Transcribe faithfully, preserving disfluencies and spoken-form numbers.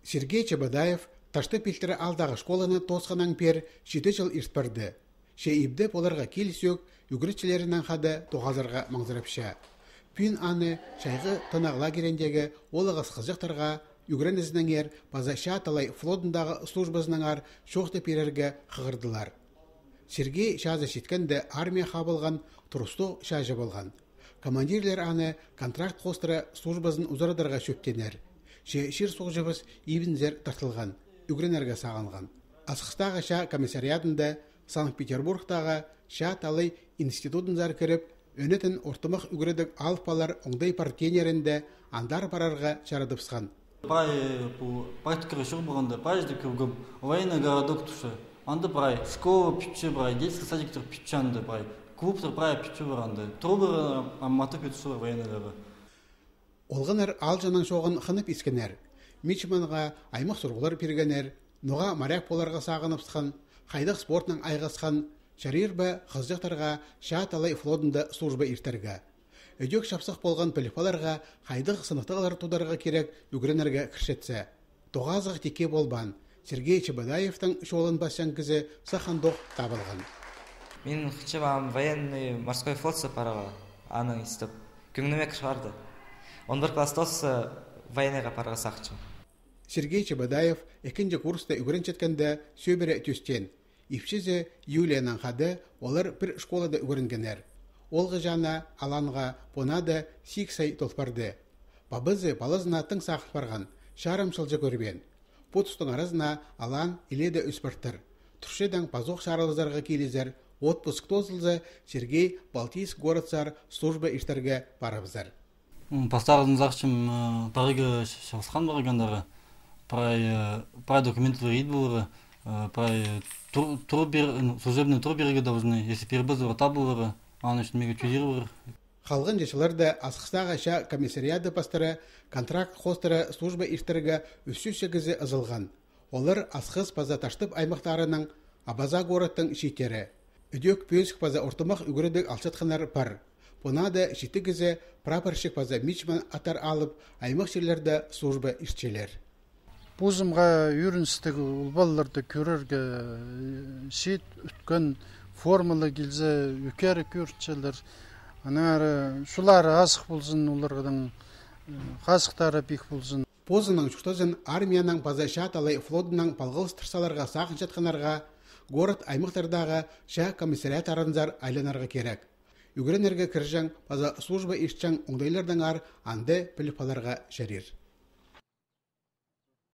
Сергей Чебодаев Таштып пилтірі аалдағы школаны тоосханнаң пеер читі чыл ирт парды. Че ибде поларға киліс ӧк ӱгретчілерінең хада тоғазарға маңзырапча. Пӱӱн аны чайғы тынағ лагеріндегі оолағас хызыҷахтарға ӱгренізінеңер паза чаа талай флотындағы службазынаңар чоохтап пирерге хығырдылар. Сергей чазы читкенде армия хабылған, турыстығ чааҷы полған. Командирлер аны контракт хоостыра службазын узарадарға чӧптенер. Че чир суғҷыбыс ибінзер тартылған, ӱгренерге сағынған. Асхыстағы чаа комиссариадында, Санкт-Петербургтағы чаа талай институтынзар кіріп, ӧнетін ортымах ӱгредіг алып алар оңдай пар тееннерінде андар парарға чарадыбысхан. Прай пу практикаға чӧр парғанда, прай чирде кӧргем, военный городок турча. Анда прай школа пӱтче, прай детский садиктер пӱтче анда, прай клубтар прай пӱтче пар анда. Турыбызар, ам матап кӧдірчелер военныйларны. Олғаннар аалҷының чооғын хынып искеннер. Мичманға аймах сурығлар пиргеннер, ноға моряк поларға сағыныбысхан, хайдағ спортнаң айғасхан, чарир ба хызыҷахтарға чаа талай флотында служба иртерге. Ідӧк чапсых полған піліп аларға, хайдағ сыныхтағлар тударға кирек, ӱгренерге кірчетсе. Тоғазығ тикке полбаан, Сергей Чебодаевтің чолын пасчаң кізі сах андох табылған. Мин хынчам военный морской флотсар парарға, анаң истіп, кӧңніме кір парды. Он пір класс тоосса, военныйға парарға сағынчам. Сергей Чебодаев ікінҷі курста ӱгренчеткенде сӧбіре тӧстеен. Ипчізі Юлиянаң хада олар пір школада ӱгренгеннер. Оолғыҷаана Аланға пу нада сигіс ай тол парды. Пабазы палазына тың сағын парған, чарым чылҷа кӧрбеен. Пу тустың аразына Алан илееде ӧс партыр. Турчадаң пазох чарылызарға килізер, отпуск тоозылза, Сергей Балтийск городсар служба иртерге парыбызар. М, пастағызын сағынчам, э, парирға чабысхан парғаннары. Прай, э, прай документтер ит поларға, э, прай, э, тур, тур пир, м, служебный тур пирерге должны, если пирбезер, таа поларға, аның ӱчӱн мағаа тӧдір полар. Халғанҷы чылларда Асхыстағы чаа комиссариады пастыра контракт хоостыра служба иртерге ӱс чӱс кізі ызылған. Олар Асхыс паза Таштып аймахтарының, Абаза городтың чииттері. Ідӧк пӧзік паза ортымах ӱгредіг алчатханнар пар. Пу нада читі кізі прапорщик паза мичман аттар алып, аймах чирлерде служба иртчелер. Позымға ӧріністіг ол палаларды кӧрерге, э, чиит, ӱткен форма ла килзе, ӧкерек кӧрчелер. Аннаңар чулары азых ползын, оларның, э, хазыхтары пик ползын. Позының чуртазын армиянаң паза чаа талай флотынаң палғалыстыр саларға сағынчатханнарға город аймахтардағы чаа комиссариаттарынзар айланарға кирек. Ӱгренерге кірҷең паза служба иртчең оңдайлардаңар анда піліп аларға чарир.